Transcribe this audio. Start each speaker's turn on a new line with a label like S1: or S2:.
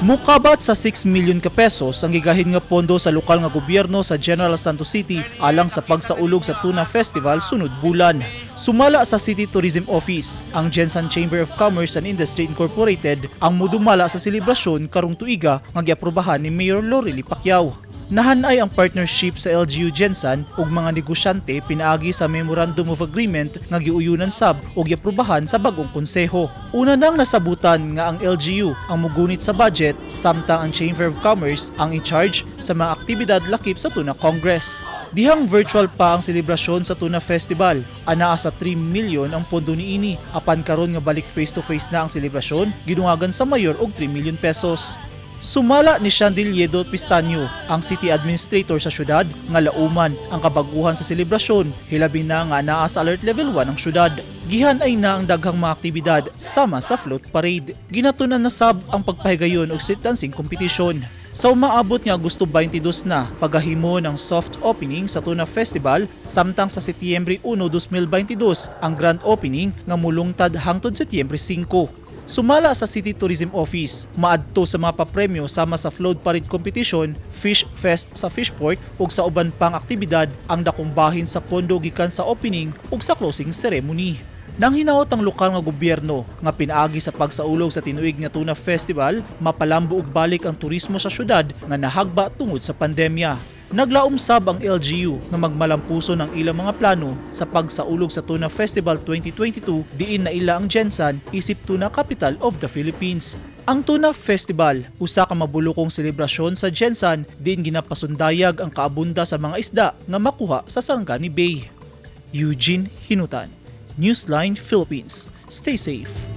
S1: Mukabat sa 6 million ka pesos ang gigahin nga pondo sa lokal nga gobyerno sa General Santos City alang sa pagsaulog sa Tuna Festival sunod bulan. Sumala sa City Tourism Office, ang Gensan Chamber of Commerce and Industry Incorporated ang mudumala sa selebrasyon karong tuiga nga giaprobahan ni Mayor Lorely Pacquiao. Nahanay ang partnership sa LGU Gensan ug mga negosyante pinaagi sa Memorandum of Agreement nga giuyunan sab ug giaprobahan sa bagong konseho. Una nang nasabutan nga ang LGU ang mugunit sa budget, samtang ang Chamber of Commerce ang in charge sa mga aktibidad lakip sa Tuna Congress. Dihang virtual pa ang selebrasyon sa Tuna Festival. Anaa sa 3 million ang pondo niini. Apan karon nga balik face to face na ang selebrasyon, gidungagan sa mayor og 3 million pesos. Sumala ni Chandiliedo Pistanyo, ang city administrator sa syudad, nga lauman ang kabaguhan sa selebrasyon, hilabi na nga naa sa alert level 1 ang syudad. Gihanay na ang daghang mga aktibidad sama sa float parade. Ginatunan na sab ang pagpahigayon og street dancing competition. Sa umaabot nga Agosto 22 na pagahimo ng soft opening sa Tuna Festival, samtang sa Setyembre 1, 2022 ang grand opening nga mulungtad hangtod Setyembre 5. Sumala sa City Tourism Office, maadto sa mga papremyo sama sa float parade competition, Fish Fest sa Fishport ug sa uban pang aktibidad ang dakong bahin sa pondo gikan sa opening ug sa closing ceremony. Nang hinaot ang lokal nga gobyerno nga pinaagi sa pagsaulog sa tinuig nga Tuna Festival, mapalambo og balik ang turismo sa syudad nga nahagba tungod sa pandemya. Naglaom sab ang LGU nga magmalampuso ng ilang mga plano sa pagsaulog sa Tuna Festival 2022, diin naila ang Gensan isip Tuna Capital of the Philippines. Ang Tuna Festival, usa ka mabulukong selebrasyon sa Gensan diin ginapasundayag ang kaabunda sa mga isda nga makuha sa Sarangani Bay. Eugene Hinutan, Newsline Philippines. Stay safe.